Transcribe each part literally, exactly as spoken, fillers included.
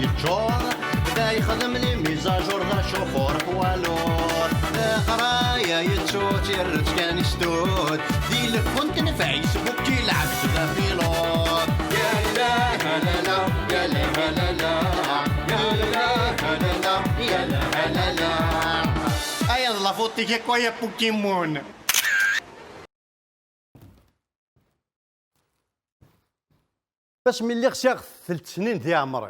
Yeččur, da yexdem les mises à jour d acuxur poids lourd. Leqraya yettu-tt, yerra-tt kan i stud. Di lkunt n Facebook yelɛeb-d d apilud. Ya la la la, ya la la la, ya la la la, ya la la la. Aya d la faute-ik akk, ay a Pokémon. Asmi lliɣ sɛiɣ telt snin di ɛemri,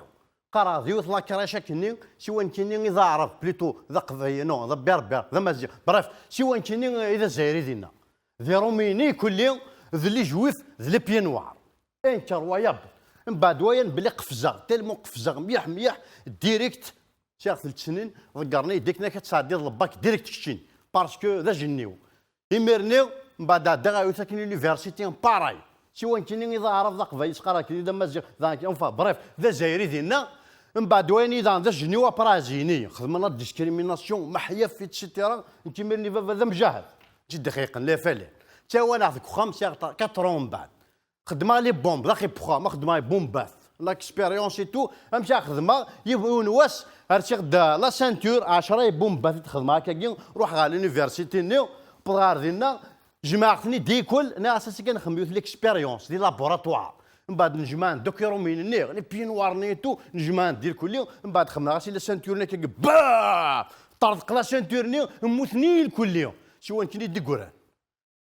qqareɣ di yiwet la crèche akkenni, siwa nekkini i d aɛrab, plutôt d aqbayli, non, d aberber, d amaziɣ, bref, siwa nekkini i d azzayri dinna. D irumyen i kulli, d les juifs, d les pieds noirs. Incroyable. Mbeɛd wayan belli qefzeɣ, tellement qefzeɣ mliḥ mliḥ, direct, sɛiɣ telt snin, ḍeggren-iyi-d akken ad tesɛeddiḍ le bac direct keččini, parce que d ajenniw. Imir-nni, mbeɛd ɛeddaɣ ɣer yiwet akken université, pareil. Siwa nekkini i d aɛrab, d aqbayli, qqareɣ akken d amaziɣ, d akken, enfin, bref, d azzayri dinna. Mbeɛd wayen i daɣen d ajenniw, après azini, xedmen la discrimination, meḥyaf, et cetera. Nekk imir-nni baba d amjahed. Ǧid ixeqen la falen. Ttawaneɣ deg uxxam, sɛiɣ quatre ans mbeɛd. Xedmeɣ les bombes, d axi n uxxam, xedmeɣ les bombes. L'expérience et tout, amek ara xedmeɣ, yiwen wass, rsiɣ-d la ceinture, ɛecra les bombes i d-xedmeɣ akkagi, ruḥeɣ ɣer l'université-nni, wwḍeɣ ɣer dinna, jemɛeɣ-ten-id i kul, nniɣ-as ass-agi ad nexdem yiwet l'expérience, di laboratoire. Mbeɛd nejmeɛ-d akk irumyen-nni, les pieds noirs-nni et tout, nejmeɛ-d di lkulli, mbeɛd xedmeɣ-as i la ceinture-nni akkagi, bah! Ṭerḍeq la ceinture-nni, mmuten i lkulli, siwa nekkini i d-yeggran.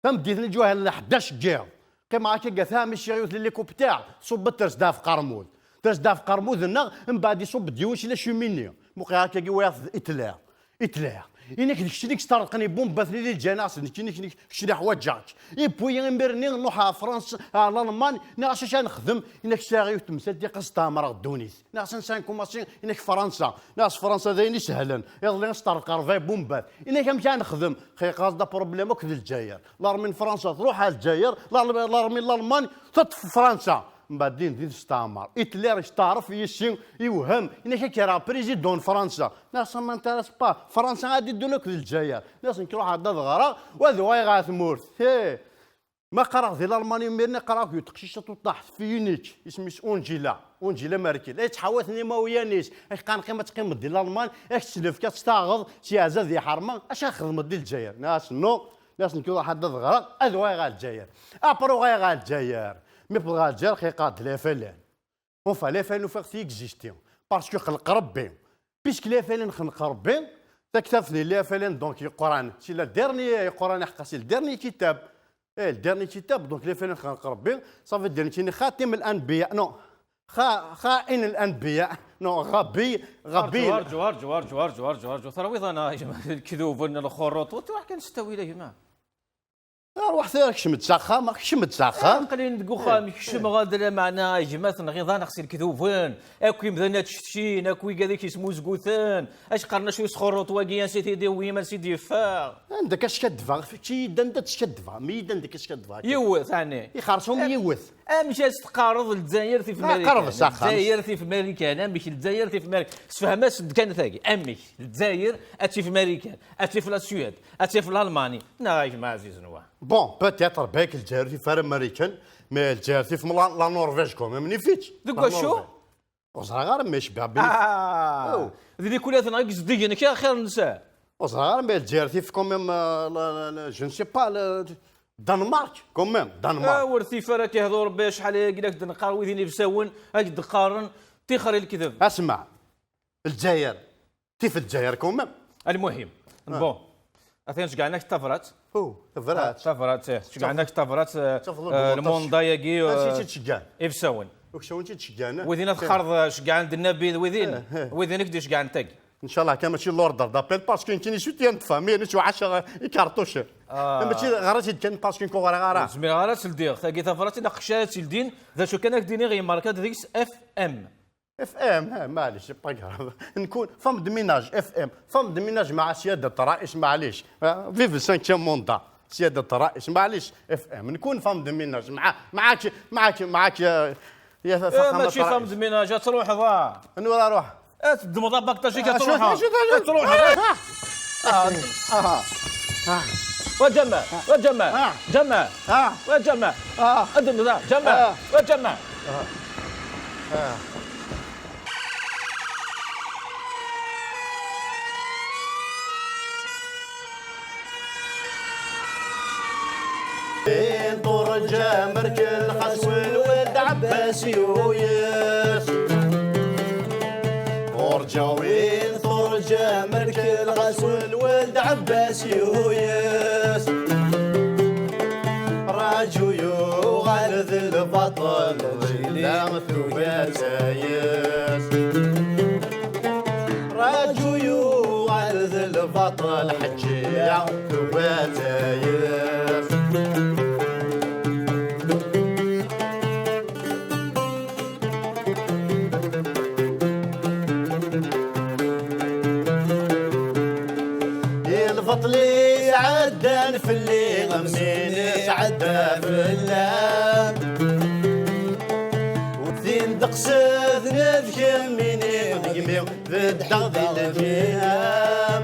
Tameddit-nni ǧuhel ḥdac n yiḍ, qqimeɣ akka gata mi sɛiɣ yiwet l'hélicoptère, ṣubbet ters-d ɣef Qermud. Ters-d ɣef Qermud-nneɣ, mbeɛd iṣubb-d yiwen si la cheminée. Muqleɣ akkagi wayeɣ-t d Hitler. Hitler. Inak d kečč i yesṭerḍqen ibumbatni di lǧana, s nekkini kečč i ḥwaǧeɣ-k. Ipwi imir-nni nruḥ ɣer Fransa, ɣer Lalman, nniɣ-as acu ara nexdem, inak sɛiɣ yiwet temsalt i ɣas steɛmreɣ ddunit. Nniɣ-as ansa nkumaṣi, inak Fransa. Nniɣ-as Fransa d ayen isehlen. Iḍelli nesṭerḍeq rebɛa ibumbat. Inak amek ara nexdem? Xiqas d apṛublem akk d Lezzayer. L'armée n Fransa tṛuḥ ar Lezzayer, l'armée, l'armée n Lalman teṭṭef Fransa. Mbeɛd din din testeɛmer. Hitler yesteɛref yis-i, iwhem. Inak ad k-rreɣ président n Fransa. Nniɣ-as ça m'intéresse pas. Fransa ad d-iddun akk d Lezzayer. Nniɣ-as nekk ruḥeɣ-d ad ɣreɣ, u ad uɣaleɣ ɣer tmurt. Hi. Ma qqareɣ di Lalman imir-nni, qqareɣ akked teqcict-a tuṭṭaḥt, fille unique, isem-is Unjila, Unjila Merkel. Ay ttḥawaten imawlan-is, ak qqaren qqim ad teqqimeḍ di Lalman, ak tt-nefk ad tt-taɣeḍ, s yiɛzaz di ḥerma, acu ara txedmeḍ di Lezzayer? Nniɣ-as non, nniɣ-as nekk ruḥeɣ ad ɣreɣ, ad uɣaleɣ ɣer Lezzayer. Après uɣaleɣ ɣer Lezzayer, mi wwḍeɣ ɣer Lezzayer, xiqeɣ-d la falen. Enfin, la falen ufiɣ-t yexisti, parce que xleq Rebbi. Puisque la falen xleq Rebbi, taktabt-nni la falen donc yeqqran, c'est le dernier yeqqran, iḥeqqa c'est le dernier kitab. Eh, le dernier kitab, donc la falen xleq Rebbi, ça veut dire nekkini xatim l'anbiya, non, xa-, xain l'anbiya, non, Rebbi, Rebbi. Arǧu, arǧu, arǧu, arǧu, arǧu, arǧu, arǧu. Terwiḍ-aneɣ a gma lekdub n lxuruṭ, ur truḥ kan s ttawil a gma. Arwaḥ tura, kcem-d s axxam, kcem-d s axxam. Aql-in deg uxxam, kecmeɣ-d, lameɛna a gma tenɣiḍ-aneɣ s lekduben. Akk imdanen ad ttcetcin, akk wigad i k-ismuzguten. Ad k-qqaren acu yesxurruṭ wagi, ansi t-id-iwwim, ansi d-yeffeɣ. Anda-k askadbeɣ? Kečč yid-, anda tt-skaddbeɣ? Mi yid-, anda-k askadbeɣ? Yiwet, ɛni? Ixerṣum yiwet. Amek ad s-teqqareḍ Lezzayer tif Marikan? Qerreb s axxam. Lezzayer tif Marikan. Amek Lezzayer tif Marikan? Sefhem-as-d kan tagi. Amek Lezzayer ad tif Marikan? Ad tif la Suède? Ad tif Lalmani? Neɣ a gma ɛzizen wa? Bon, peut-être, balak Lezzayer tif ara Marikan, mais Lezzayer tif la, la Norvège quand même, nif-itt. Deg wacu? Ur ẓriɣ ara, mais cbiɣ bin. Ah! Oh. D likulaten i yezdigen kra xir nsen. Ur ẓriɣ ara, mais Lezzayer tif quand même, euh, la, la, la, je ne sais pas, le Danemark, quand même, Danemark. Ah, ur tif ara, k-ihdu Rebbi, acḥal aya i la k-d-neqqar, wid-in ibsawen, ad k-d-qqaren tixer i lekdeb. Asma, Lezzayer, tif Lezzayer quand même. Almuhim, bon, atan ceggɛen-ak tabrat. Oh, tabrat. Tabrat, eh, ceggɛen-ak tabrat, eh, tafeḍ eh, lmunda-agi, eh, ibsawen. Uksawen tt-id-ceggɛen. Wid-in ad txarḍ, eh, ceggɛen-d Nnabi d wid-in, eh, eh, wid-in i k-d-iceggɛen tagi. Inchallah kan mačči l'ordre d'appel, parce que nekkini soutien de famille, nettwaɛaceɣ ikarṭucen. Ah. Mačči ɣer-as-id kan, parce que nekk ur ɣriɣ ara. Ur zmireɣ ara ad tt-ldiɣ. Tagi tabrat, ilaq kečč ara tt-ildin, d acu kan ad k-d-iniɣ, yemma-k ad deg-s F M. F M, ha, معليش, c'est pas grave. نكون femme de ménage, F M. Femme de ménage مع سيادة الرئيس, معليش. Ah, vive le cinquième mandat, سيادة الرئيس, معليش, F M. نكون femme de ménage مع, معاك, معاك, معاك يا, يا فخامة الرئيس. Eh, mačči femme de ménage, ad truḥeḍ, ah. Anwa ara ruḥ? Ad teddmeḍ abakṭaji-k, ad truḥeḍ. Ad truḥeḍ. Ah, ah, ah. Wa Ǧamɛa, wa Ǧamɛa, Ǧamɛa. Wa Ǧamɛa. Ad teddmeḍ, ah, Ǧamɛa, wa Ǧamɛa. Ah. Turǧa Merkel Xas Lweld Ɛebbas yuyes. Turǧa win turǧa Merkel Xas Lweld Ɛebbas yuyes. Raju yuɣal d lbaṭel, lǧila tuga tayes. Raju yuɣal d lbaṭel, ḥeǧǧiya tuga tayes. I lbaṭel i iɛeddan fell-i, am win iɛedda fell-am. Din d-qsed ned kemmini, deg-mi beddeɣ di lǧiha-m.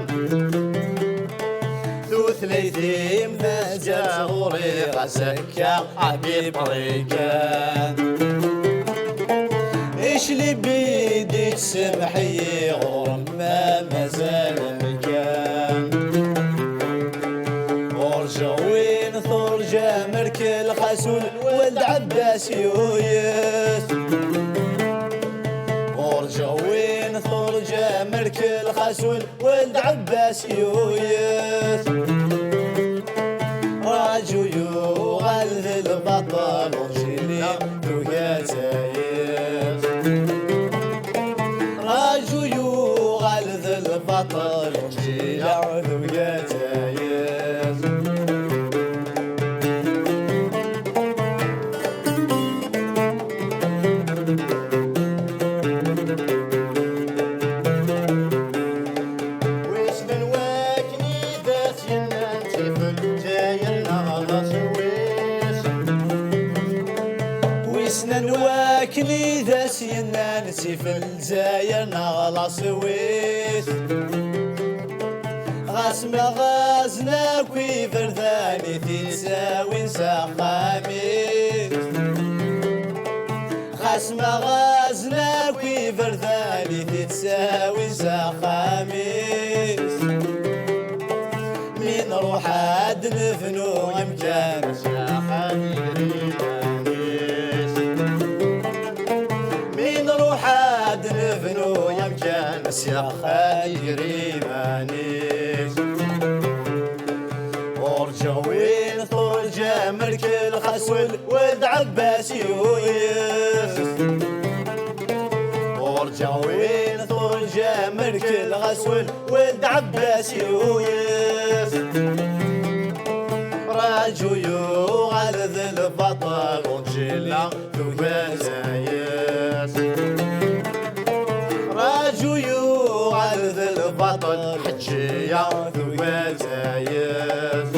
Tutlayt-im d azgar ɣur-i, ɣas akka a bibrikan. Iclibi d-ittsemḥ-iyi ɣur-m ma mazal amkan. Urǧa win turǧa Merkel Xas Lweld Ɛebbas yuyes. Urǧa win turǧa Merkel Xas Lweld Ɛebbas yuyes. Raju yuɣal d lbaṭel, urǧili tuga tayes. Raju yuɣal d lbaṭel, urǧila tuga tayes. Wissen wakken i d as-yennan tifel Lezzayer neɣ d aṣwis. Wissen wakken i d as-yennan tifel Lezzayer neɣ d aṣwis. Ɣas ma ɣazen akk iberdan i t-id-ttawin s axxam-is. Ɣas ma ɣazen akk iberdan i t-id-ttawin s axxam-is. Mi nruḥ ad nebnu amkan s axxam n yidrimen-is. Mi nruḥ ad nebnu amkan s axxam n yidrimen-is. Urǧa win turǧa Merkel Xas Lweld Ɛebbas yuyes. Urǧa win turǧa Merkel Xas Lweld Ɛebbas yuyes. Raju yuɣal d lbaṭel, urǧila tuga tayes. Raju yuɣal d lbaṭel, ḥeǧǧiya tuga tayes.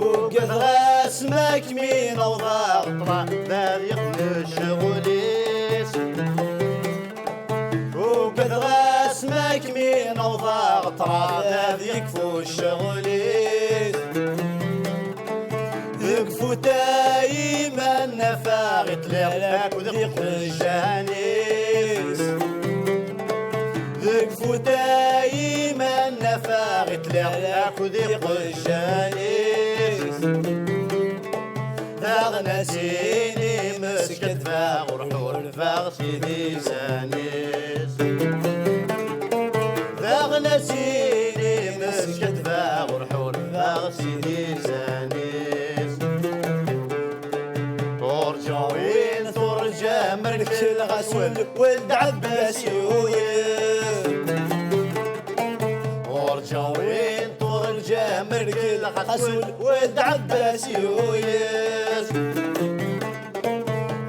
Ugadeɣ asmi akken mi nawḍeɣ ṭṭrad ad yeqdec ccɣel-is. Ugadeɣ asmi akken mi nawḍeɣ ṭṭrad ad yekfu ccɣel-is. Deg futa iman nafeɣ i ṭliɣ akked iqjan-is. Deg futa iman nafeɣ i ṭliɣ akked iqjan-is. Daɣen ad tini mesketbeɣ ur ḥurbeɣ si dizan-is. Daɣen ad tini mesketbeɣ ur ḥurbeɣ si dizan-is. Turǧa win turǧa Merkel Xas Lweld Ɛebbas yuyes. Turǧa win turǧa Merkel Xas Lweld Ɛebbas yuyes.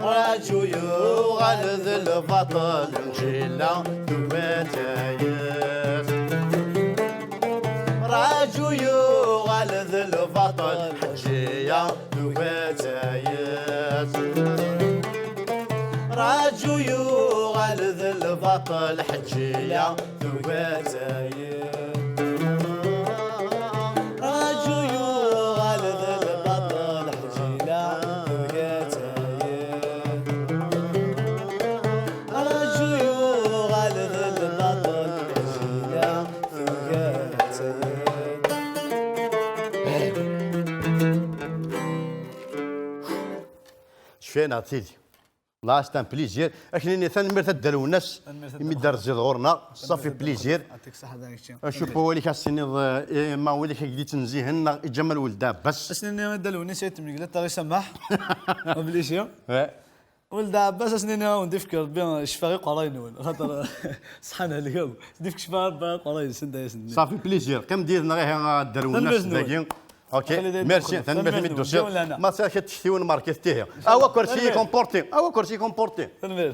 Raju yuɣal d lbaṭel, lǧila tuga tayes. Raju yuɣal d lbaṭel, ḥeǧǧiya tuga tayes. Raju yuɣal d lbaṭel, ḥeǧǧiya tuga tayes. Raju yuɣal d lbaṭel, ḥeǧǧiya tuga tayes. Neɣ tili. Là, c'est un plaisir. Ak-nini tanemmirt a Dda Lwennas imi d-terziḍ ɣur-neɣ. Ça fait plaisir. Atik saḥa da kečči. Acu n wawal-ik ad s-tiniḍ, eh, ma wid-ak i k-d-ittnezzihen neɣ i Ǧamal Weld Ɛebbas? As-nini a Dda Lwennas ay temgla taɣi samaḥ. Obligé. Ouais. Weld Ɛebbas as-nini a wen-d-ifk Rebbi ccfa i uqerray-nwen. Xaṭer ṣṣḥan helgaw. D-ifk ccfa Rebbi i uqerray-nsen da yasen. Ça fait plaisir. Qqim d yid-neɣ ihi a Dda Lwennas Tanemmirt-nwen. dagi. Ok, Aql-i daymi merci, dduxxel. Tanemmirt imi Tanemmirt-nwen. d-tusiḍ. Ǧǧiɣ lehna. Ma tkad tektiwin market tihi. Awa kursi Tanemmirt. comporté. Awa kursi comporté. Tanemmirt.